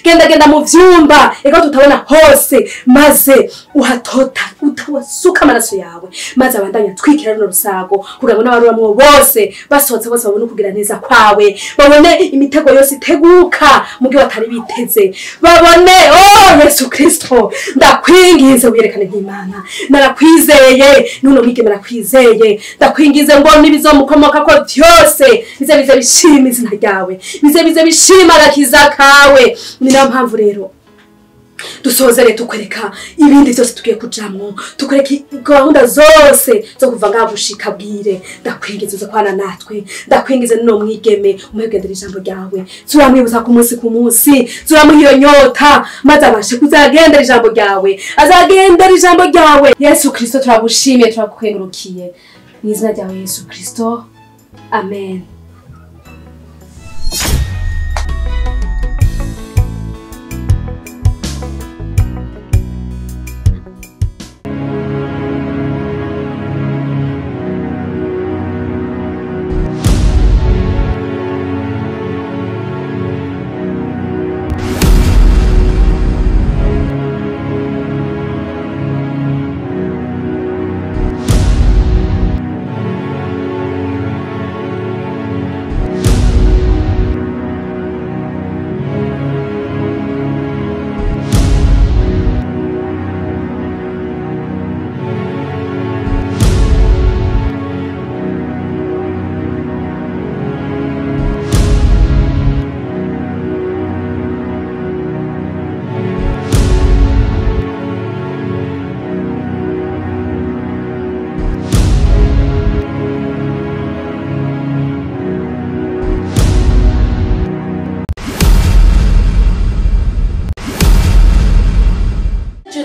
Genda genda mu vyumba eka tutabona hose, maze uhatota utawasuka amaraso yawe, maze abandanya twikira runo rusago kugira ngo n'abaruramwo bose basohotse bose babone kugira neza kwawe, babone imitego yose iteguka mu gihe batari biteze, babone oh Yesu Kristo ndakwingize wiyerekane nk'Imana. Narakwizeye nuno mwigeme nakwizeye, ndakwingize ngo nibizomukomoka ko byose bize bize bishima izina ryawe, bize bize bishima agakiza kawe. Ni nayo mpamvu rero dusozere tukwereka ibindi byose tugiye kujamwo, tukwereka gahunda zose zo kuva ngaho gushika bwire. Ndakwingiza uze kwana natwe, ndakwingiza nuno mwigeme umuhe ijambo ryawe, turamwibuza ku munsi ku munsi, turamuha iyo nyota maze abashe kuzagendera ijambo ryawe, azagendera ijambo ryawe. Yesu Kristo turagushimiye, turagukengurukiye mu izina ryawe Yesu Kristo, amen.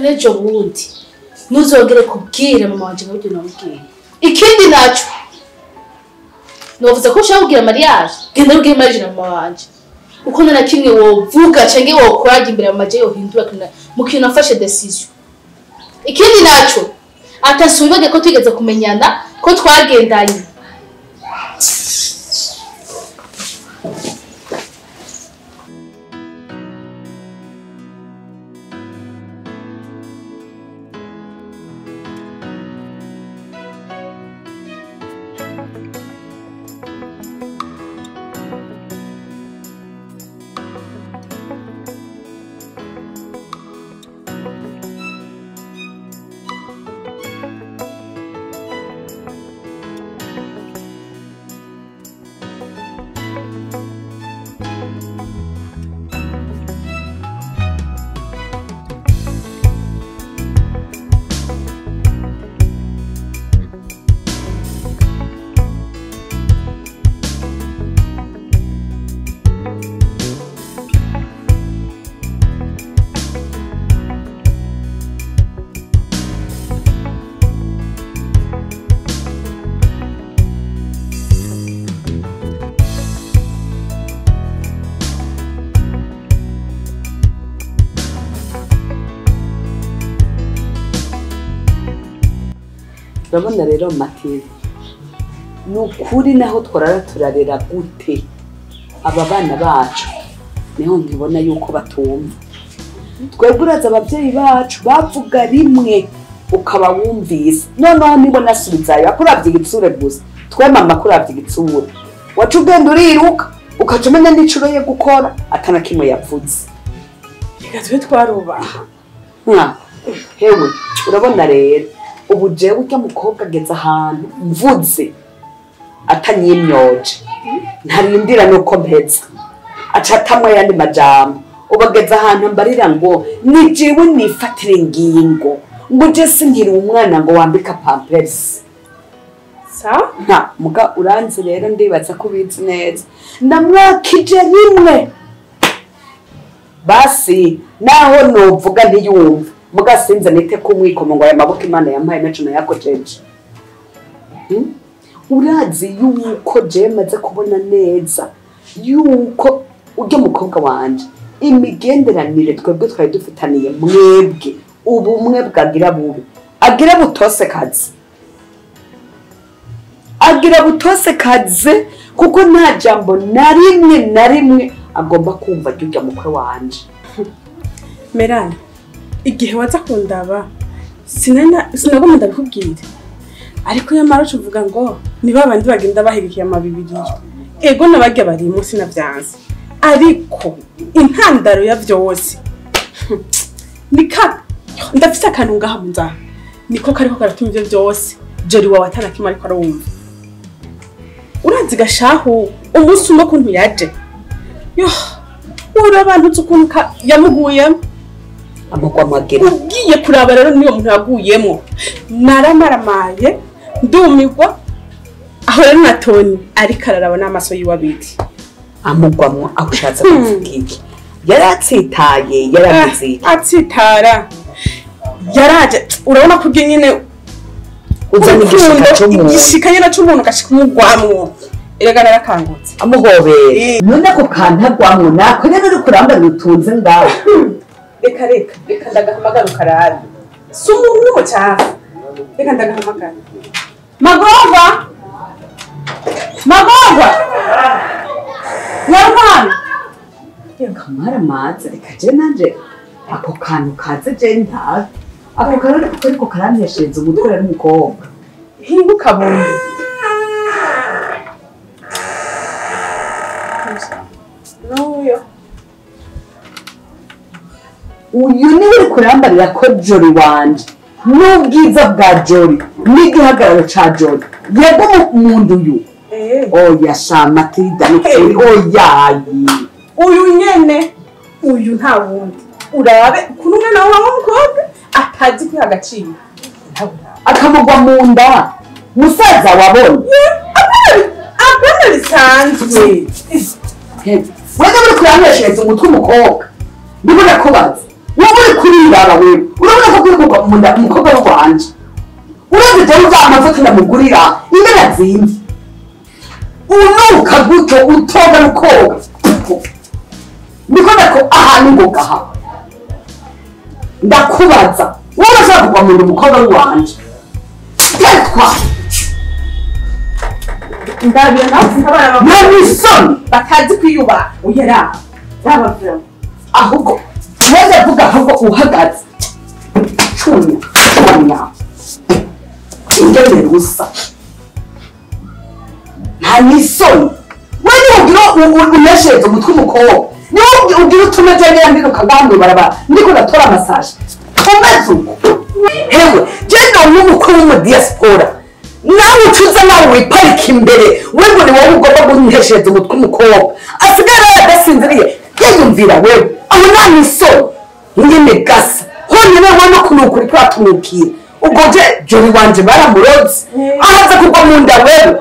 Nejo bundi ntuzongere kubwira mama wanje ngo namubwiye. Ikindi naco novuze ko ushaka kugira mariage, genda ubwire mariage na mama wanje, uko nta kimwe wovuga canke wokora imbere ya mama je yohindura kana mu kintu nafashe decision. Ikindi naco atasubibage ko twigeze kumenyana ko twagendanye. Urabona rero Materi, ni ukuri naho twarara turarera gute aba bana bacu, niho nkibona yuko batumva. Twebwe uraza abavyeyi bacu bavuga rimwe ukaba wumvise, noneho nibo nasubizayo akuravye igitsure gusa. Twe mama akuravye igitsure waca ugenda uriruka ukaca umenya n'icuro ye gukora atana kimwe yavuze. Reka tube twarubaha. Hewe urabona rero ubu jewe urya mukobwa ageze ahantu mvuze atanyimyoje, ntarindira nuko mpeza aca atamwe ayandi majambo. Ubu ageze ahantu mbarira ngo ni jewe nifatire ingingo, ngo je sinkiri umwana ngo wambika pampers. Nta muga uranzi rero ndibaza ko ubizi neza, ndamwakije rimwe basi naho novuga ntiyumva, muga sinze nite kumwikoma ngo aya maboko Imana yampaye naco nayakojeje. Urazi yuko je maze kubona neza yuko urya mukobwa wanje imigenderanire twebwe twari dufitaniye mwebwe ubumwe bwagira bubi, agira butose kazi, agira butose kazi, kuko nta jambo na rimwe na rimwe Agomba kumva ry'urya mukwe wanje. Merani, igihe waza kundaba sinagomba ndabikubwira. Ariko yamara uvuga ngo ni babandi bagenda baherekeye amabibiriya. Ego nabarya bari munsi navyanze. Ariko intandaro ya vyose nika ndafise akantu ngaha munza. Niko kariko karatuma ivyo vyose. Jeri wawe atanakimwe ariko arumva. Urazi gashahu umunsi umwe kuntu yaje. Yo, urabantu ukuntu yamuguyemo. Amugwa magera. Ugiye kuraba rero niyo muntu yaguyemo. Naramaramaye ndumirwa aho rero na Tony ariko araraba n'amaso yiwe abiri. Amugwamwo aho ushatse kuvuga iki? Yaratsitaye, yaragize. Atsitara. Yaraje urabona ko ubye nyine uzana igishika cy'umuntu. Igishika nyine cy'umuntu gashika umugwamwo. Erega narakangutse. Amuhobera. None ako kantu agwamwo nako rero uri kurambara utunze ngaho. Reka reka reka ndagahamagara ukarabe. Si umuntu w'umucafu. Reka ndagahamagara. Magorwa! Magorwa! Nyarwana! Kamara maze reka je nanje ako kantu kaze je ntazi. Ako kantu ariko karanteshereza umutwe rero umukobwa. Hinguka bundu. N'uyo. Uyu niwe uri kurambarira ko Jori wanje n'ubwiza bwa Jori n'igihagararo ca Jori yego umuntu uyu. Oya sha Matilda nukuri oyayi. Uyu nyene uyu nta wundi urabe kuno umwana wawe w'umukobwa atazi kwiha agaciro akamugwa mu nda musaza wabonye apana bisanzwe. Wewe uri kuranteshereza umutwe umukobwa ndiko ndakubaza wowe uri kuriraba wewe urabona ko kuri kugwa mu nda umukobwa wanje urazi jewe uza amavuta ndamugurira ingana zimvye unuka gutyo utoga rukoga niko ndako ahantu ngo gaha ndakubaza wowe urashaka kugwa mu nda umukobwa wanje tetwa ndabira nawe abana nta batazi kwiyubaha uyera raba ahubwo wenda vuga ahubwo uhagaze cunya cunya ingene rusa nta n'isoni wewe ugira uneshereza umutwe umukobwa niwe ugira utume jene ndiruka ngaha mw'ibarabara ndiko ndatora amasaje umeze uko hewe jene n'umukuru w'umudiaspora nawe ucuza nawe wiparika imbere wewe ni wowe ugomba gunteshereza umutwe umukobwa asigara yadasinziriye yiyumvira wewe aho nta n'isoni nyine gasa honyine wowe no kunukura iko watunukira ubwo je Jori wanje baramuroze ahaza kugwa mu nda wewe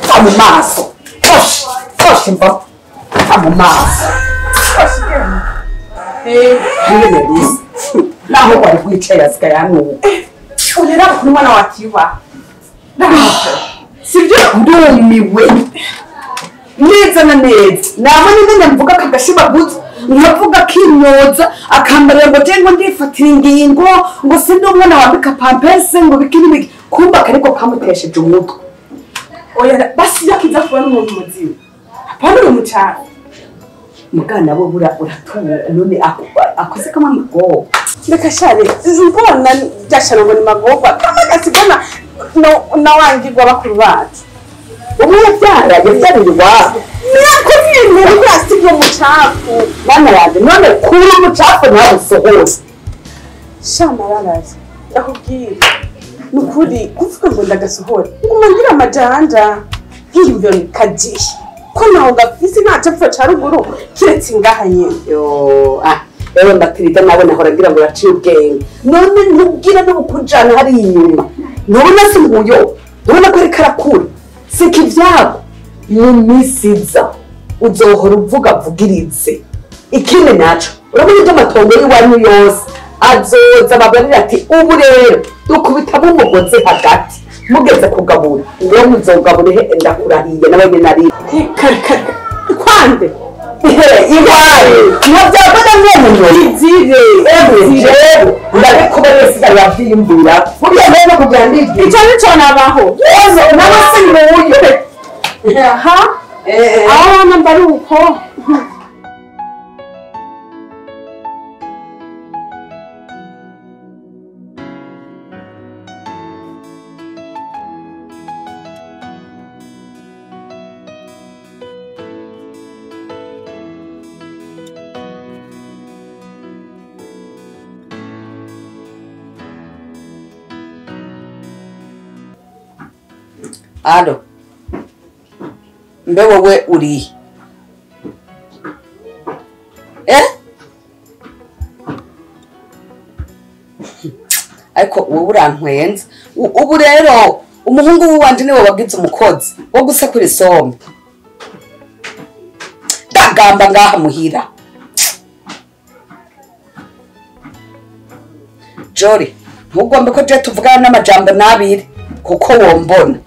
pfa mu maso oshe oshe mba pfa mu maso nyine rusa naho wari wicaye asigaye anuka urera ukuntu umwana watiyubaha sibyo ndumiwe neza na neza nabona nyine mvuga akagashimagutse nkavuga akimyoza akambarira ngo je ngo ndifatira ingingo ngo sindi umwana wambika pampese ngo biki n'ibiki kumba akariko kamutesheje umutwe. Oya basi yakiza kuba n'umuntu muzima apana uri mucafu mugana bo bura uratura none akoze kama magogo reka share mbona byashara ngo ni magogwa kama gasigana na wangirwa bakuru bacu umwe yabyara yabyariye iwabo nako nyine ariko yasiga umucafu mwana wanjye none kura umucafu nawe usohore shamararaza ndakubwira ni ukuri kuvuga ngo ndagasohora nguma ngira amajanja nkiyumvira kagiye ko naho gafise nta cepfo ca ruguru kiretse ngaha nyene. Yo ah ewe Matilda nawe nahora ngira ngo uraciye ubwenge none ntubwira n'ubukujana hari inyuma ntubona si nguyo ntubona ko ariko arakura sika ibyago mu minsi iza uzohora uvuga vugirize ikindi naco urabona ibyo amatongo y'iwanyu yose azoza babarira ati ubu rero dukubitamo umugozi hagati mugeze kugabura uwo muzogabura he ndakurahiye nawe nyine ari kwande iwawe ntabyagana mwene izire ewe jewe ndabikuba wese arabyiyumvira buriya rero kugira ndibwira icyo nico nabaho nawe si nguyu aha Aho namba ari uko. Alo. Mbe wowe uri? Eh? Ariko wowe urantwenza. Ubu rero umuhungu wanje niwe wagize umukozi wo gusekura isombe. Ndagamba ngaha muhira. Jori, ntugombe ko je tuvugana n'amajambo nabiri kuko wombona.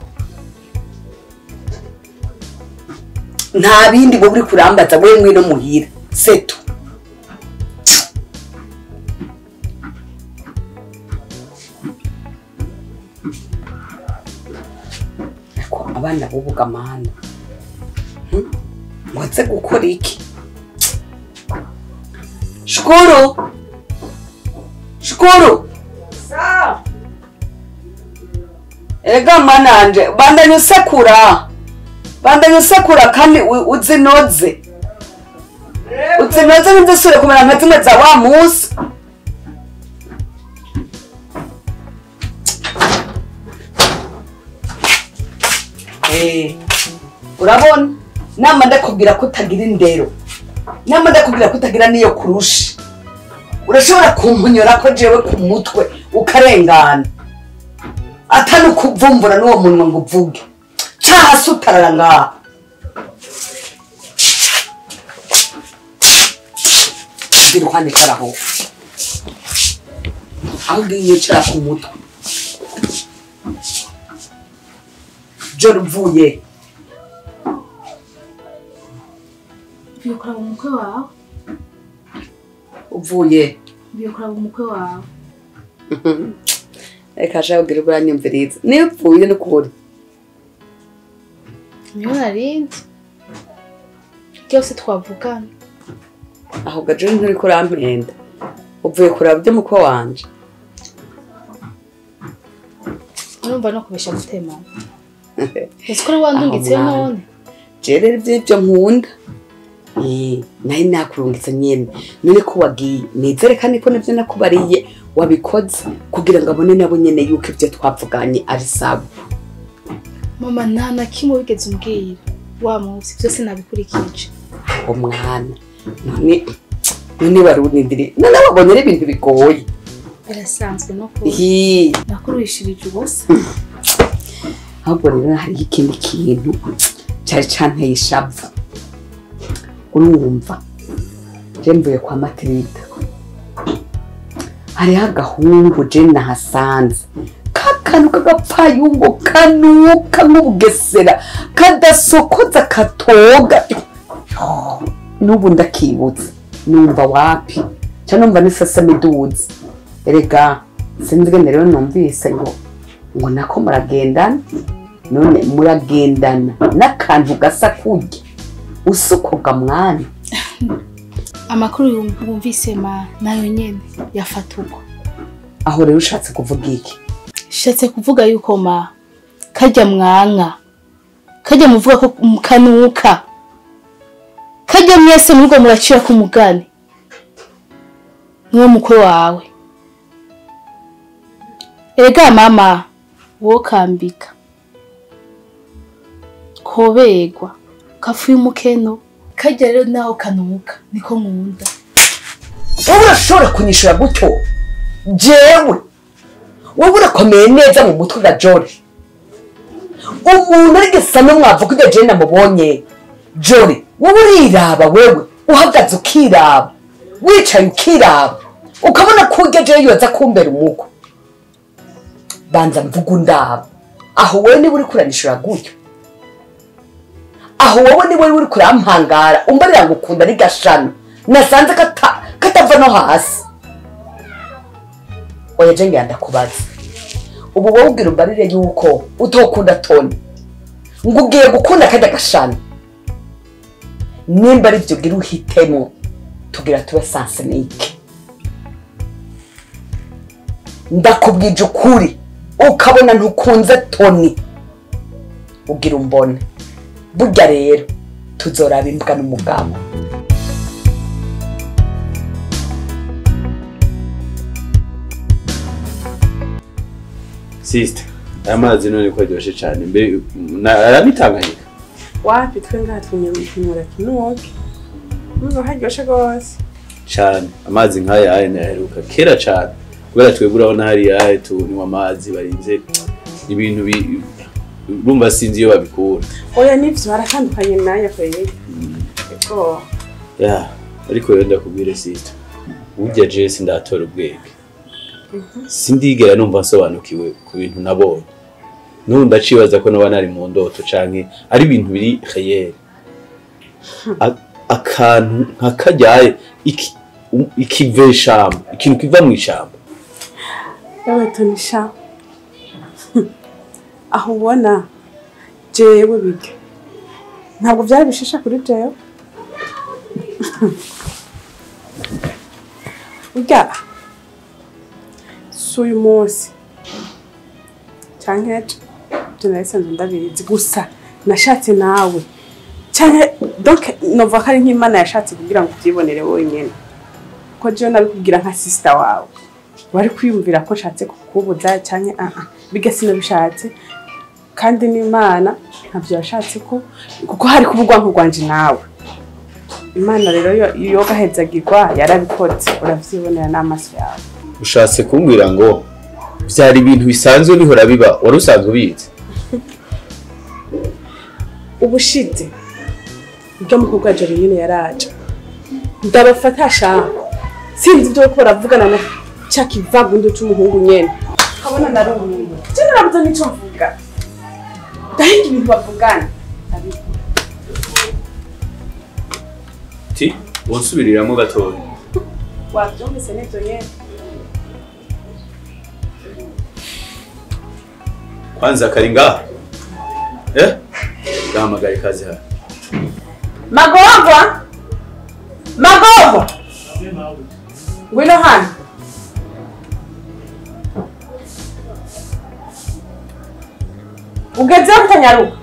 Nta bindi ngo uri kurambaza we ngwino muhira setu. Ariko abana bubuga mana ngoze gukora iki? Shukuru, Shukuru sa ega mananje bandanye usekura. Bandanye usekura kandi uzinoze. Uzinoze nzisure kumera nka zimwe za wa munsi. Urabona nama ndakubwira ko utagira indero. Nama ndakubwira ko utagira niyo kurusha. Urashobora kumpunyora ko jewe ku mutwe ukarengana. Atari kuvumbura n'uwo munwa ngo uvuge. Hasi utarara ngaha. Iruhande karaho. Aho ugiye yicara ku mutwe. Joro uvuye. Uvuye kuraba umukwe wawe? Uvuye. Uvuye kuraba umukwe wawe. Reka sha ugira uranyumviriza. Niyo upfuye n'ukuri. Niyo narindi byose twavugana. Aho gaje nturi kurampenda. Uvuye kuraba ibyo mukwe wanje. Urumva no kubesha gutema. Ese ko wandungitse none? Je rero ibyo nkunda. Nayi nakurungitse nyene. None ko wagiye nizere kandi ko nivyo nakubariye wabikoze kugira ngo abone nabo nyene yuko ibyo twavuganye ari sabo. Mama nta na kimwe wigeze umbwira wa munsi byose nabikurikije. Umwana none warunindire none wabonye ibintu bigoye. Birasanzwe no ko nakuruhishirije ubusa. Ahubwo rero hari ikindi kintu cyari canteye ishavu. Urumva je mvuye kwa Matilda. Hariho agahungu je nahasanze. Akantu k'agapfayungo kanuka nk'ubugesera kadasokoza katoga. N'ubu ndakibutse numva wapi ca numva n'iseseme iduze. Erega sinzi ngene rero numvise ngo nako muragendana. None muragendana n'akantu gasa kurya usukoga mwana. Amakuru wumvise ma nayo nyene yafata uko. Aho rero ushatse kuvuga iki? Shatse kuvuga yuko ma kajya mwanka kajya muvuga ko mukanuka kajya mwese murugo muracira ku mugani niwo mukwe wawe. Erega mama wokambika kobegwa kafuye umukeno kajya rero naho kanuka niko nkunda. Wowe urashobora kunyishura gutyo? Jewe wowe urakomeye neza mu mutwe ga Jori. Umuntu arigesa n'umwavu kurya je namubonye. Jori wowe uriraba, wewe uhagaze ukiraba, wicaye ukiraba, ukabona ko urya je yoza kumbera umuko. Banza mvuga undaba. Aho wewe niba uri kuranishura gutyo, aho wowe niba uri kurampangara umbarira ngo ukunda ari gashano nasanze katava no hasi. Oya je ngenda kubaza. Ubu wowe ubwira umbarire yuko utokunda Toni ngo ugiye gukunda kajya gashano. Nimba ari byo gira uhitemo tugira tube sansenike. Ndakubwije ukuri ukabona ntukunze Tony ugira umbone. Burya rero tuzoraba imbwa n'umugabo. Sister, amazi none ko aryoshe cyane mbe arabitanganyika. Wapi twe ngaha tunyura kinuke. Mva haryoshe gose. Cyane amazi nkaya aya naheruka kera cyane. Kubera twebwe urabona hariya tunywa amazi barinze ibintu urumva sinzi iyo babikura. Oya nivyo baratandukanye naye kweye. Ego. Ya, ariko rero ndakubwire sister. Burya je sindatora ubwenge. Sindigera numva nsobanukiwe ku bintu nabonye. N'ubu ndacibaza ko noba nari mu ndoto canke ari ibintu biri réel. Akantu nka kajyaye ikiveshamba, ikintu kiva mu ishamba. Ewe Tonisha. Aho ubona jewe bige. Ntabwo byari bishisha kuri jewe. Urya suyu munsi canke ejo narisanzwe ndabizi gusa nashatse nawe canke donc nova ko ari nk'Imana yashatse kugira ngo ubyibonere wenyine ko jewe nabikubwira nka sister wawe wari kwiyumvira ko nshatse kukubuza canke biga sinabishatse kandi n'Imana ntavyo yashatse ko kuko hari kubugwa nk'urwanje nawe. Imana rero yo gahezagirwa yarabikoze uravyibonera n'amaso yawe. Ushatse kumbwira ngo byari ibintu bisanzwe bihora biba wari usanzwe ubizi? Ubushize ibyo mukobwa Jori nyine yaraje ndabafatasha sinzi ibyo ko baravugana na cya kivagundo cy'umuhungu nyene kabona narumiwe je narabuze nico mvuga ndahinga ibintu bavugana. Ti wonsubiriramo gatoya wabyumvise n'ibyo nyene. Kwanza kari ngaha gahamagaye kazi hano. Magorwa Magorwa ngwino hano. Ugeze kutanyaruka.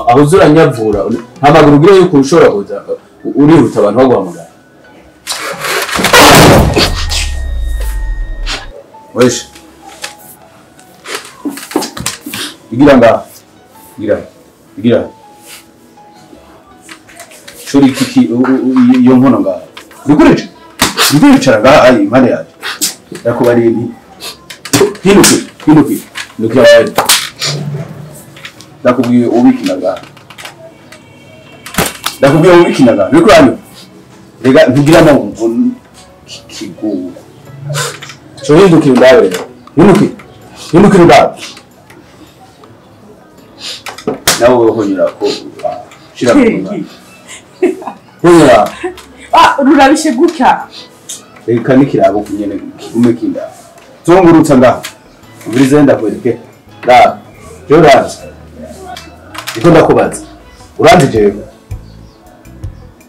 Aho uzuranyavura nta maguru ugira yuko ushobora kuza urihuta abantu baguhamagara. Wesh. Igira ngaha. Igira. Igira. Shuri kiki iyo nkono ngaha. Ndikureje. Ndikurecara ngaha ayi impande yaje. Ndakubariye nti. Hinuki, hinuki. Nuki yawe. Ndakubwiye ubikina ngaha. Ndakubwiye ubikina ngaha. Bikuranyo. Rega ntugira na kigugu. So hinduki ndawe. Hinduki. Hinduki ndawe. Nawe honyura ko shira ku. Honyura. Ah rurabishe gutya. Reka nikirabo kunyene kigume kinda. Zungurutsa ngaha. Ubirize ndakwereke. Da. Je urazi. Iko ndakubaza. Uranzi jewe.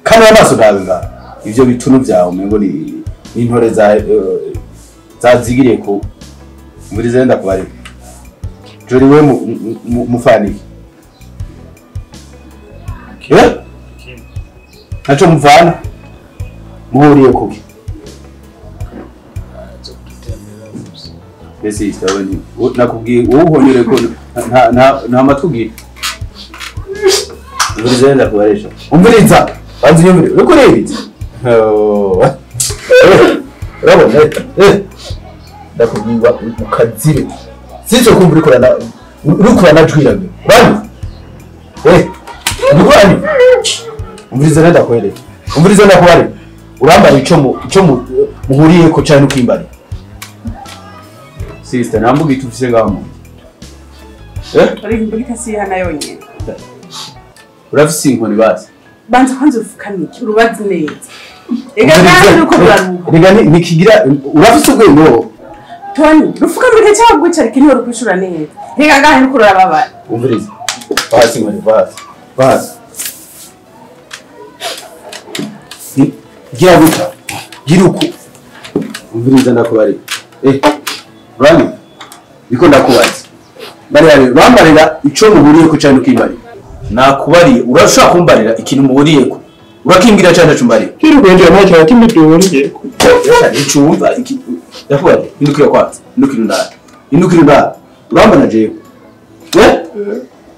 Kana amaso ndawe ngaha. Ivyo bitunu byawe umengo ni intore za zazigiriye ko ubirize ndakubareka. Jori we mufaniki. Eh? Nacho muvana muhuriye kuki? Mbese istabani nakubwiye wowe uhonyere ko nta matwi. Umviriza ndakubaresha. Umviriza. Banzi nyumvire. Uriko urebye. Urabona ndakubwiye ukazire. Sinzo kumva uriko uranajwira. Bani. Ndikubani. Umviriza ndakwereka. Umviriza ndakubare. Urambara ico muhuriye ko cyane ukimbare. Sister nambuga itufise ngaho mu. Uri imbugita si hana yonyene. Urafise inkoni bazi. Banza kwanza ufukamike urubazi neza. Ega nawe uko buraruha. Rega nikigira urafise ubwenge wowe. Tony, rufukamike cyangwa gwicarike niho rukwishura neza. Rega ngahe nuko urababara. Umviriza. Basi ngone basi. Basi. Gira guta. Gira uko. Umviriza ndakubari. Rani. Niko ndakubaza. Bari bambarira ico muhuriye ko cyane ukimbarira. Nakubariye urashaka kumbarira ikintu muhuriye ko. Urakimbwira cyane cumbarira. Kirugenje amacyo ati mbiduhuriye ko. Icumva iki ndakubariye indukira kwanza. Indukira ndara. Indukira ndara. Urambana jewe.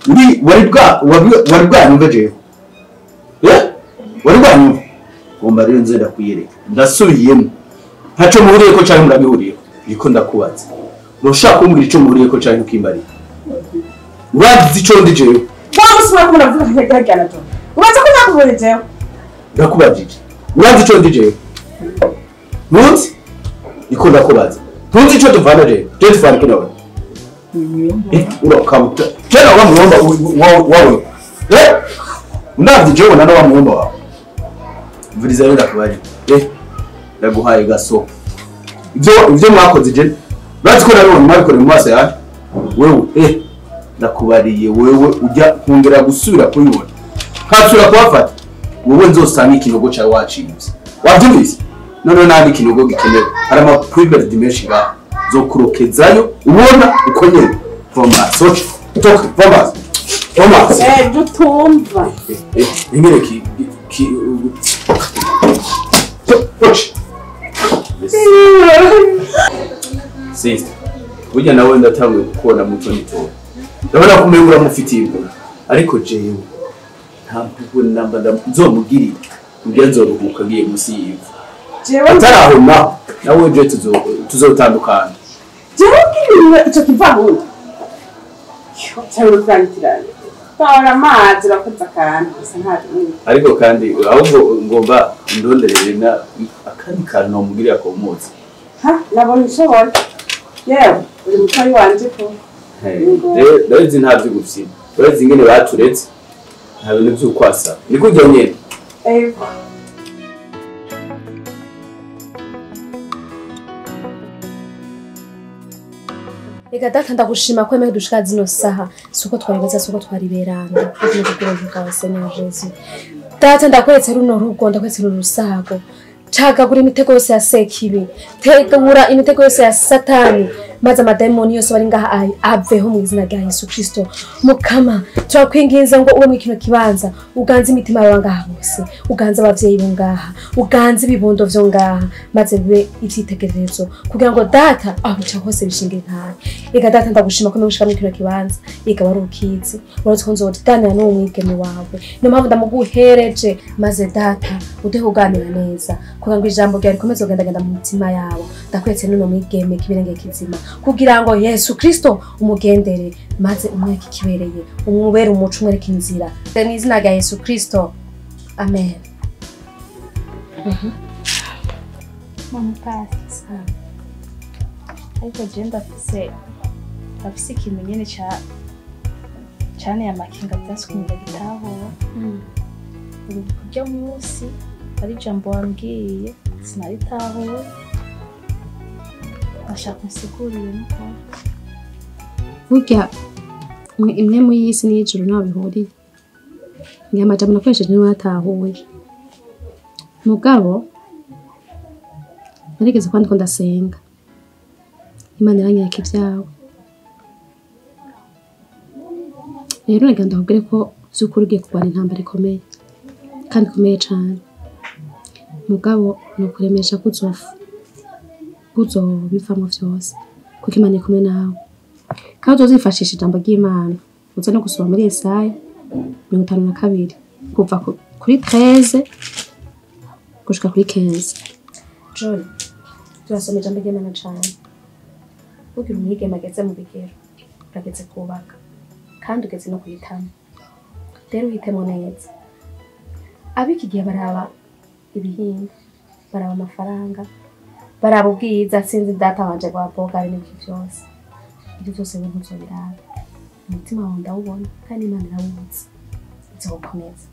Uri wari bwa numva jewe. Wari bwa numva. Ngomba rero nze ndakuyereka. Ndasubiyemo. Ntaco muhuriye ko cyane murabihuriye. Niko ndakubaza. Urashaka kumbwira ico muhuriye ko cyane ukimbarira. Urazi ico ndi jewe. Wa musuma ko muravuga nk'ajyana to. Ubaza ko nakubonye jewe. Ndakubajije. Urazi ico ndi jewe. Ntunzi? Niko ndakubaza. Ntunzi ico tuvana jewe. Je tuvana kino wewe. Urakabuta. Tena wa muomba wawe. Unavye jewe na wa muomba wawe. Mviriza rero ndakubajije. Ndaguhaye gaso. Ivyo mwakoze je. Urazi ko nabonye mwabikore mu maso yawe. Wewe ndakubariye wewe ujya kongera gusubira kubibona. Katsura kuwafata. Wewe nzosanga ikinogo cyawe wacibye. Wabyumvise? None nandi ikinogo gikenewe. Hari ama private dimension ga zokurokezayo ubona uko nyene. Voma soch. Toka voma. Voma. Dutumva. Ingere ki Coach. Sister, burya nawe ndatanguye kukubona muto nito. Ndabona ko umenga uramufitiye impuhwe. Ariko jewe nta mpuhwe namba nzomugirira. Kugira nzoruhuka ngiye musi y'ivu. Jewe ataraho nawe je tuzotandukana. Jewe kiri ico kivaho. Cyo cyangwa Tora amazi urakoze akantu gusa nta ariko kandi ahubwo ngomba ndonderere na akandi kantu nomugirira ko mutsi. Ha nabonye ushobora. Yewe uri mutari wanje ko. Rero ndabizi nta byo gufyina. Urazi ingene baturetse nta bintu by'ukwasa. Ni kujya nyene. Ego. Reka data ndagushima ko emeye dushika zino saha suko twaribaza suko twariberana kugira kugira ngo Seigneur Jésus. Data ndakweretse runo rugo ndakweretse runo rusago. Cagagura imitego yose ya sekibi. Tegura imitego yose ya Satani. Maze amademoni yose bari ngaha aveho mu izina rya Yesu Kristo. Mukama turakwinginza ngo ube mu kino kibanza uganze imitima yawe ngaha bose, uganze abavyeyi bo ngaha, uganze ibibondo vyo ngaha, maze bibe icyitegererezo kugira ngo data aho uca hose bishinge ntahe. Ega data ndagushima ko mushika mu kino kibanza, ega wari ukizi, uretse ko nzoganira n'uwo mwigeme wawe. Niyo mpamvu ndamuguhereje maze data uduhe kuganira neza kugira ngo ijambo ryawe rikomeze kugendagenda mu mitima yabo. Ndakwetse n'uno mwigeme kibirenge kizima kugira ngo Yesu Kristo umugendere maze umwereke ikibereye, umubere umuco, umwereke inzira. Mu izina rya Yesu Kristo, amen. Mama pasi. Ariko je ndafise ikintu nyene cyane ya makinga byasukumira gitahura. Kurya munsi ari jambo wambwiye sinaritahuye. Ashaka nsigurire nuko. Burya imwe mu y'isi n'ijuru ntaho bihuriye. Ni amajambo nakoresheje niwe yatahuye. Mugabo narigeze kwandika ndasenga. Imana iranyereka ibyawe. Rero nagira ndakubwire ko vy'ukuri ugiye kurwana intambara ikomeye kandi ikomeye cane. Mugabo ni ukuremesha ko uzofa. Uzobivamo vyose kuko Imana iri kumwe nawe. Kandi uzifashisha ijambo ry'Imana uze no gusoma muri Yesaya 52 kuva kuri 13 gushika kuri 15. John, turasoma ijambo ry'Imana cane. Ugira umwigeme ageze mu bigero, urageze kubaka kandi ugeze no kuhitamo. Rero uhitemo neza. Ab'iki gihe baraba ibihinga, baraba amafaranga, baraba ubwiza, sinzi data wanje rwa boga n'ibyo byose. Ibyo byose ni ntuzobiraba. Umutima wawe ndawubona kandi Imana irawuzi. Izogukomeza.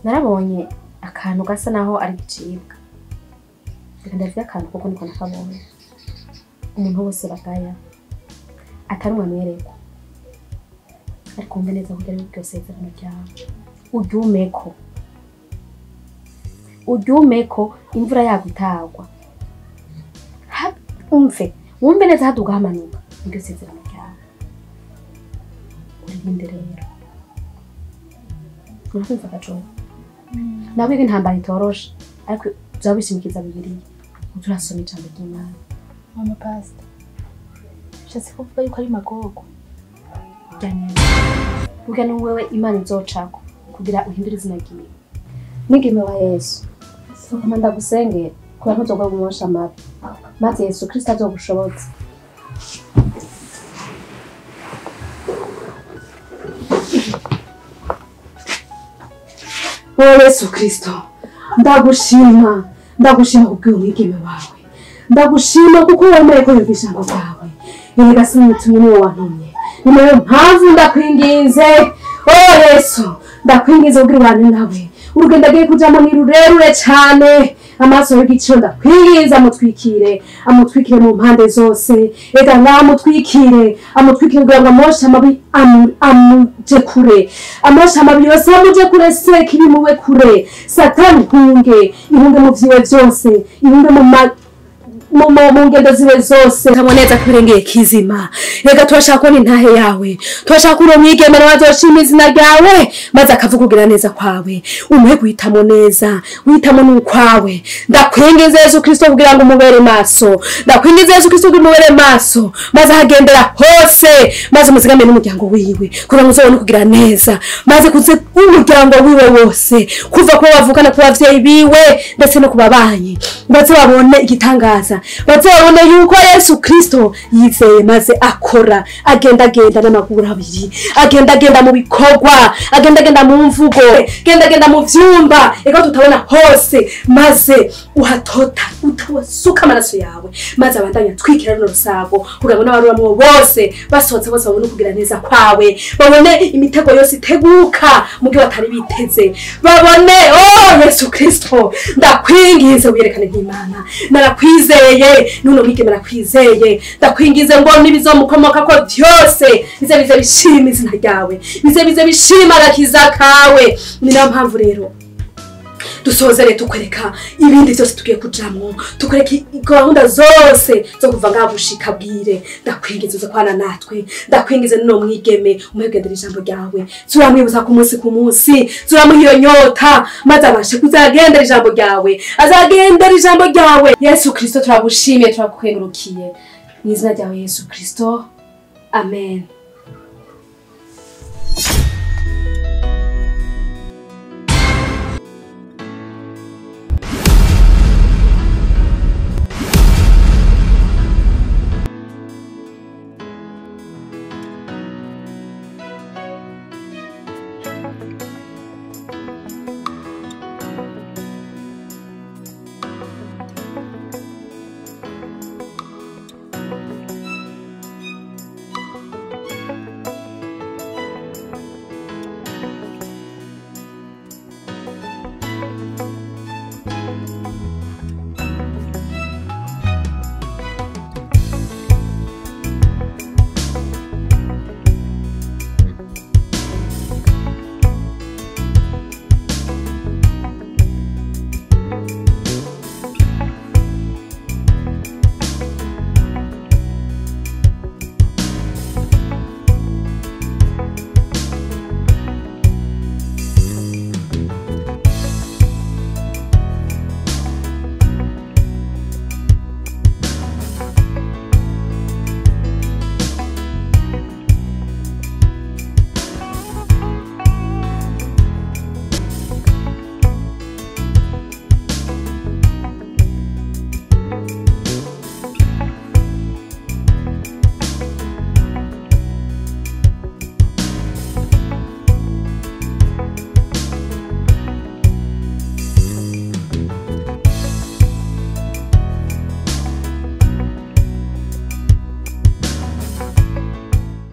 Narabonye akantu gasa naho ari gicibwa. Reka ndavuga akantu kuko niko nakabonye. Umuntu wose bagaya atari umwerekwa. Ariko wumve neza kugira ngo iryo sezerano ryawe uryumeko, uryumeko imvura yagwa itagwa. Umve, wumve neza haduga hamanuka iryo sezerano ryawe. Uririnde rero. Urakumva gacoya? Nawe intambara itoroshe ariko uzabishimikiza Bibiliya. Uturasoma ijambo ry'Imana. Mama pastor, bishatse kuvuga yuko ari magogo. Burya ni wewe Imana izocako kugira uhindure izina ryiwe. Mwigeme wa Yesu, sokama ndagusengera kugira ntuzogwe mu mosha mabi, maze Yesu Kristo azogushobotse. Oh Yesu Kristo, ndagushima, ndagushima kubw'uyu mwigeme wawe. Ndagushima kuko wemeye ko yumva ijambo ryawe. Erega simutumye niwe wantumye. Ni nayo mpamvu ndakwinginze. Oh Yesu, ndakwinginze kugira ubane nawe. Urugendo agiye kujamo ni rurerure cyane. Amaso y'igiciro ndakwinginze amutwikire, amutwikire mu mpande zose. Ega namutwikire, amutwikire kugira ngo amoshe amabi amuje kure. Amoshe amabi yose amuje kure, se kibimuwe kure. Satani ihunge, ihunge mu vyiwe byose, ihunge mu ngendo ziwe zose. Kaboneza kubirengeye kizima. Rega turashaka kubona intahe yawe, turashaka kubona umwigeme nawe azoshima izina ryawe, maze akavuga kugira neza kwawe. Umuhe guhitamo neza, guhitamo n'ukwawe. Ndakwinginze Yesu Kristo kugira ngo umubere maso. Ndakwinginze Yesu Kristo kugira umubere maso, maze ahagendera hose, maze umuzigame n'umuryango wiwe kugira ngo uzobone kugira neza, maze kuze umuryango wiwe wose, kuva ku bavukana, ku bavyeyi biwe, ndetse no ku babanyi, baze babone igitangaza, baze babone yuko Yesu Kristo yizeye maze akora, agenda agenda n'amaguru abiri, agenda agenda mu bikorwa, agenda agenda mu mvugo, agenda agenda mu vyumba, eka tutabona hose, maze uhatota, utawasuka amaraso yawe, maze abandanya atwikira runo rusago kugira ngo n'abaruramwo bose basohotse bose babone kugira neza kwawe, babone imitego yose iteguka mu gihe batari biteze, babone oh Yesu Kristo, ndakwinginze wiyerekane nk'Imana. Narakwizeye nuno mwigeme nakwizeye, ndakwinginze ngo nibizomukomoka ko byose bize bize bishima izina ryawe, bize bize bishima agakiza kawe. Ni nayo mpamvu rero dusozere tukwereka ibindi byose tugiye kujamwo, tukwereka gahunda zose zo kuva ngaha gushika bwire. Ndakwinginze uze kwana natwe, ndakwinginze nuno mwigeme umuhe kugendera ijambo ryawe, turamwibuza ku munsi ku munsi, turamuha iyo nyota maze abashe kuzagendera ijambo ryawe, azagendera ijambo ryawe. Yesu Kristo turagushimiye, turagukengurukiye mu izina ryawe Yesu Kristo, amen.